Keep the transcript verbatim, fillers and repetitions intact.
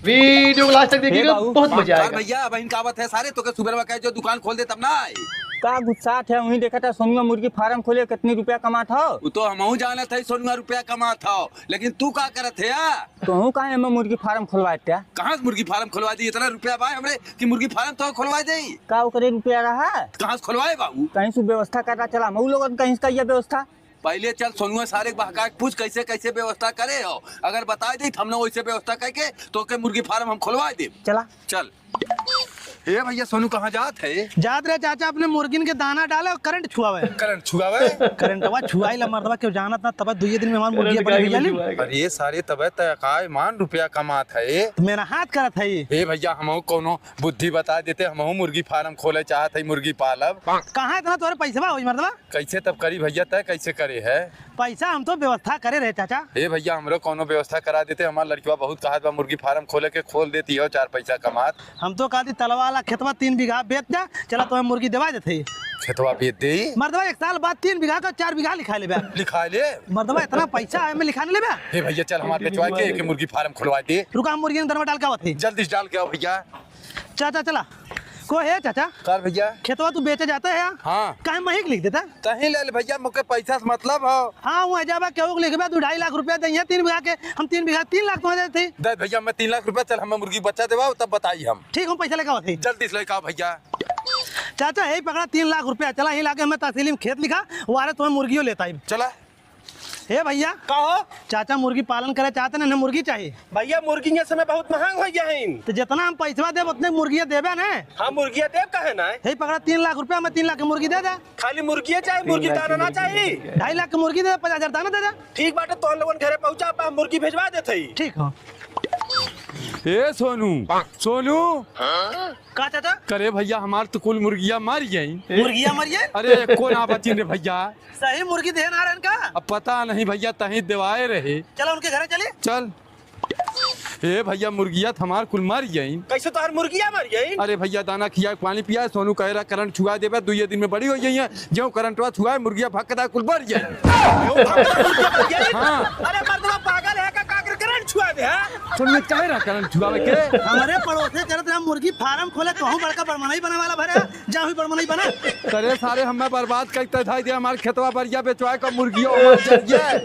वीडियो को लास्ट तक देखिएगा, बाबू। बहुत मजा आएगा। भैया, अब इनका आवत है सारे, तो के सुबह में कहे जो दुकान खोल दे तब ना आए। का गुस्सात है, वहीं देखा था सोनुआ मुर्गी फार्म खोले, कितनी रुपया कमात हो? वो तो हमहू जानत है सोनुआ रुपया कमात हो, लेकिन तू का करत है या? तोहू काहे एमे मुर्गी फार्म खोलवाए त्या? कहाँ से मुर्गी फार्म खोलवा दी? इतना रुपया बा हमरे कि मुर्गी फार्म तो खोलवा दे। का ओकरे रुपया रहा? कहाँ से खोलवाए बाबू? कहीं से व्यवस्था करना चला, मऊ लोगन कहीं से कहिए व्यवस्था। पहले चल सोनुआ सारे के बहका के पूछ कैसे कैसे व्यवस्था करे हो, अगर बताए दे त हमने वैसे व्यवस्था करके तो के मुर्गी फार्म हम खोलवा दे। चला। चल। ए भैया सोनू कहाँ जात है? जात रहे चाचा अपने मुर्गिन के दाना डाले और करंट छुआवे। करंट छुआवे? करंटवा छुआई ला मर्दवा, क्यों जानत ना, तब दुइये दिन में हमार मुर्गी करंट अपने काहे भैया के ली। छुआएगा? अरे सारे तबे त का मान रुपया कमात है। तो मेरा हाथ करत है। ए भैया हमहू कोनो बुद्धि बता देते, हमहू मुर्गी फार्म खोले चाहत है, मुर्गी पालब। कहाँ इतना तोरे पैसवा होई मर्दवा? कैसे तब करी भैया, तय कैसे करे है? पैसा हम तो व्यवस्था करे रहे चाचा। ए भैया, हमरो कौनो व्यवस्था करा देते, हमार लड़कवा बहुत कहत बा मुर्गी फार्म खोले के, खोल देती हो चार पैसा कमात। हम तो कहती तलवा वाला खेतवा तीन बीघा बेच जा, चला तोहे मुर्गी देवा देते। खेतवा बेच दे? मर्दवा एक साल बाद तीन बीघा का चार बीघा लिखा लेबे। लिखा ले? मर्दवा इतना पैसा है, मैं लिखा नहीं लेबे। हे भैया चल हमार बेचवा के एक मुर्गी फार्म खुलवा दे। रुका हम मुर्गी अंदर में डाल के आवत है। जल्दी से डाल के आओ भैया। चाचा चला। को हे चाचा? कर भैया। खेतवा तू बेचे जाता है या? हाँ। काहे मही के लिख देता? तहीं ले ले भैया, मुके पैसा से मतलब हो। हाँ, वहाँ जाबा केहू के लिखबे, तू ढाई लाख रुपया दइहे तीन बीघा के, हम तीन बीघा तीन लाख तुम्हें देते। दे भैया, मैं तीन लाख रुपया, चल हमें मुर्गी बच्चा देवा, तब बताई हम। ठीक, हम पैसा लेके आवत है। जल्दी से लेके आओ भैया। चाचा, यही पकड़ा तीन लाख रुपया, चला यही लाके हमें तहसील में खेत लिखा, वारे तुम्हें मुर्गियों लेता है। चला। हे भैया। का हो? चाचा मुर्गी पालन करे चाहते ना, ना मुर्गी चाहिए। भैया मुर्गी ये समय बहुत महंग हो गया है। तो जितना हम पैसवा देब उतने मुर्गिया देबे ना। हाँ मुर्गिया देब काहे ना? हे पकड़ा तीन लाख रुपया में तीन लाख की मुर्गी दे दे। खाली मुर्गिया चाहिए, मुर्गी दाना ना चाहिए? ढाई लाख की मुर्गी दे दे, पचास हजार दाना दे दे। ठीक बाटे, तोहन लोगन घरे पहुँचा, अब हम मुर्गी भेजवा देत हई। ठीक हो। ए सोनू, सोनू। का चाचा? करे भैया हमार तो कुल मुर्गिया मर गई। मुर्गिया मर गई? अरे एको ना बचिन रे भैया। सही मुर्गी देहे ना रहन का? अब पता नहीं भैया, तहीं देवाए रहे। चलो उनके घरे चली। चल। ए भैया, मुर्गिया त हमार कुल मर गई। कैसे तोहार मुर्गिया मर गई? अरे भैया, दाना खिया, पानी पिया, सोनू कहे रहा करंट छुआ देबे, दुइये दिन में बड़ी हो जाइए। जो करंटवा छुआ, मुर्गिया भक्कदा कुल मर गई। हाँ। अरे मर्दवा पागल है का, का कर करंट छुआ दे, हाँ? सोनू कहे रहा करंट छुआवे के। हमारे पड़ोसे चलत रहा मुर्गी फार्म खोले, कहूँ बड़का बड़मनई बने वाला भरे, जा हुई बड़मनई बना। करे सारे हमें बर्बाद करते धाई दे, हमार खेतवा बरिया बेचवाए का मुर्गिया मर जाइए।